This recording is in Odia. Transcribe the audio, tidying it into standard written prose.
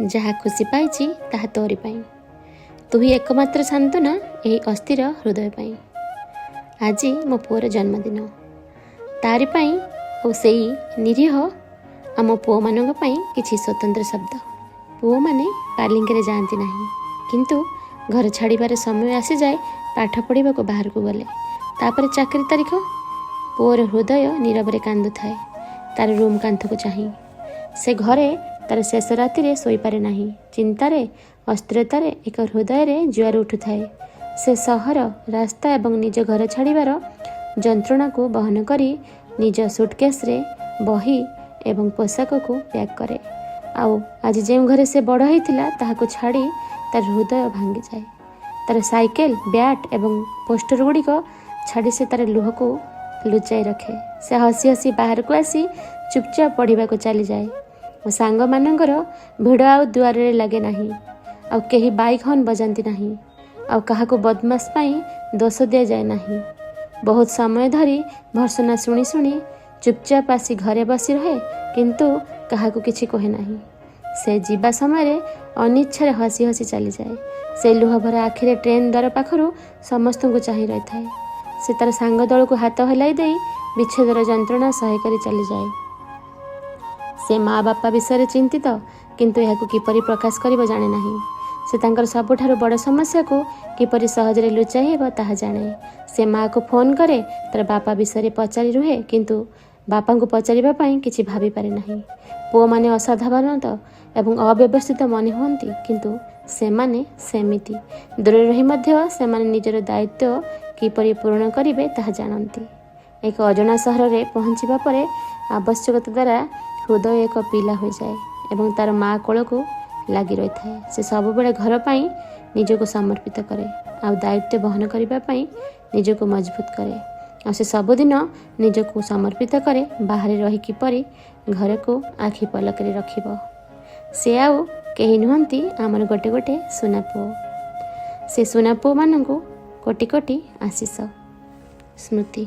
ଯାହା ଖୁସି ପାଇଛି ତାହା ତୋରି ପାଇଁ। ତୁ ହିଁ ଏକମାତ୍ର ସାନ୍ତ୍ୱନା ଏହି ଅସ୍ଥିର ହୃଦୟ ପାଇଁ। ଆଜି ମୋ ପୁଅର ଜନ୍ମଦିନ। ତାରି ପାଇଁ ଓ ସେଇ ନିରୀହ ଆମ ପୁଅମାନଙ୍କ ପାଇଁ କିଛି ସ୍ୱତନ୍ତ୍ର ଶବ୍ଦ। ପୁଅମାନେ ପାଲିଙ୍କିରେ ଯାଆନ୍ତି ନାହିଁ, କିନ୍ତୁ ଘର ଛାଡ଼ିବାର ସମୟ ଆସିଯାଏ ପାଠ ପଢ଼ିବାକୁ ବାହାରକୁ ଗଲେ, ତାପରେ ଚାକିରି ତାରିଖ। ପୁଅର ହୃଦୟ ନୀରବରେ କାନ୍ଦୁଥାଏ ତାର ରୁମ୍ କାନ୍ଥକୁ ଚାହିଁ। ସେ ଘରେ ତାର ଶେଷ ରାତିରେ ଶୋଇପାରେ ନାହିଁ। ଚିନ୍ତାରେ, ଅସ୍ଥିରତାରେ ଏକ ହୃଦୟରେ ଜୁଆର ଉଠୁଥାଏ। ସେ ସହର, ରାସ୍ତା ଏବଂ ନିଜ ଘର ଛାଡ଼ିବାର ଯନ୍ତ୍ରଣାକୁ ବହନ କରି ନିଜ ସୁଟକେସ୍ରେ ବହି ଏବଂ ପୋଷାକକୁ ପ୍ୟାକ୍ କରେ। ଆଉ ଆଜି ଯେଉଁ ଘରେ ସେ ବଡ଼ ହେଇଥିଲା, ତାହାକୁ ଛାଡ଼ି ତାର ହୃଦୟ ଭାଙ୍ଗିଯାଏ। ତାର ସାଇକେଲ, ବ୍ୟାଟ୍ ଏବଂ ପୋଷ୍ଟର ଗୁଡ଼ିକ ଛାଡ଼ି ସେ ତାର ଲୁହକୁ ଲୁଚାଇ ରଖେ। ସେ ହସି ହସି ବାହାରକୁ ଆସି ଚୁପଚାପ ପଢ଼ିବାକୁ ଚାଲିଯାଏ ଓ ସାଙ୍ଗମାନଙ୍କର ଭିଡ଼ ଆଉ ଦୁଆରରେ ଲାଗେ ନାହିଁ। ଆଉ କେହି ବାଇକ୍ ହର୍ନ ବଜାନ୍ତି ନାହିଁ। ଆଉ କାହାକୁ ବଦମାସ ପାଇଁ ଦୋଷ ଦିଆଯାଏ ନାହିଁ। ବହୁତ ସମୟ ଧରି ଭର୍ତ୍ସନା ଶୁଣି ଶୁଣି ଚୁପଚାପ ଆସି ଘରେ ବସି ରହେ, କିନ୍ତୁ କାହାକୁ କିଛି କହେ ନାହିଁ। ସେ ଯିବା ସମୟରେ ଅନିଚ୍ଛାରେ ହସି ହସି ଚାଲିଯାଏ। ସେ ଲୁହଭରା ଆଖିରେ ଟ୍ରେନ୍ ଦ୍ୱାର ପାଖରୁ ସମସ୍ତଙ୍କୁ ଚାହିଁ ରହିଥାଏ। ସେ ତାର ସାଙ୍ଗ ଦଳକୁ ହାତ ହଲାଇ ଦେଇ ବିଚ୍ଛେଦର ଯନ୍ତ୍ରଣା ସହ୍ୟ କରି ଚାଲିଯାଏ। ସେ ମା ବାପା ବିଷୟରେ ଚିନ୍ତିତ, କିନ୍ତୁ ଏହାକୁ କିପରି ପ୍ରକାଶ କରିବ ଜାଣେ ନାହିଁ। ସେ ତାଙ୍କର ସବୁଠାରୁ ବଡ଼ ସମସ୍ୟାକୁ କିପରି ସହଜରେ ଲୁଚାଇ ହେବ ତାହା ଜାଣେ। ସେ ମାଆକୁ ଫୋନ୍ କରେ, ତାର ବାପା ବିଷୟରେ ପଚାରି ରୁହେ, କିନ୍ତୁ ବାପାଙ୍କୁ ପଚାରିବା ପାଇଁ କିଛି ଭାବିପାରେ ନାହିଁ। ପୁଅମାନେ ଅସାଧାରଣତ ଏବଂ ଅବ୍ୟବସ୍ଥିତ ମନେ ହୁଅନ୍ତି, କିନ୍ତୁ ସେମାନେ ସେମିତି ଦୂରରେ ରହି ମଧ୍ୟ ସେମାନେ ନିଜର ଦାୟିତ୍ୱ କିପରି ପୂରଣ କରିବେ ତାହା ଜାଣନ୍ତି। ଏକ ଅଜଣା ସହରରେ ପହଞ୍ଚିବା ପରେ ଆବଶ୍ୟକତା ଦ୍ୱାରା ହୃଦୟ ଏକ ପିଲା ହୋଇଯାଏ ଏବଂ ତାର ମା କୋଳକୁ ଲାଗି ରହିଥାଏ। ସେ ସବୁବେଳେ ଘର ପାଇଁ ନିଜକୁ ସମର୍ପିତ କରେ ଆଉ ଦାୟିତ୍ୱ ବହନ କରିବା ପାଇଁ ନିଜକୁ ମଜବୁତ କରେ। ଆଉ ସେ ସବୁଦିନ ନିଜକୁ ସମର୍ପିତ କରେ ବାହାରେ ରହି କିପରି ଘରକୁ ଆଖି ପଲକରେ ରଖିବ। ସେ ଆଉ କେହି ନୁହନ୍ତି, ଆମର ଗୋଟେ ଗୋଟେ ସୁନା ପୁଅ। ସେ ସୁନା ପୁଅମାନଙ୍କୁ କୋଟି କୋଟି ଆଶିଷ। ସ୍ମୃତି।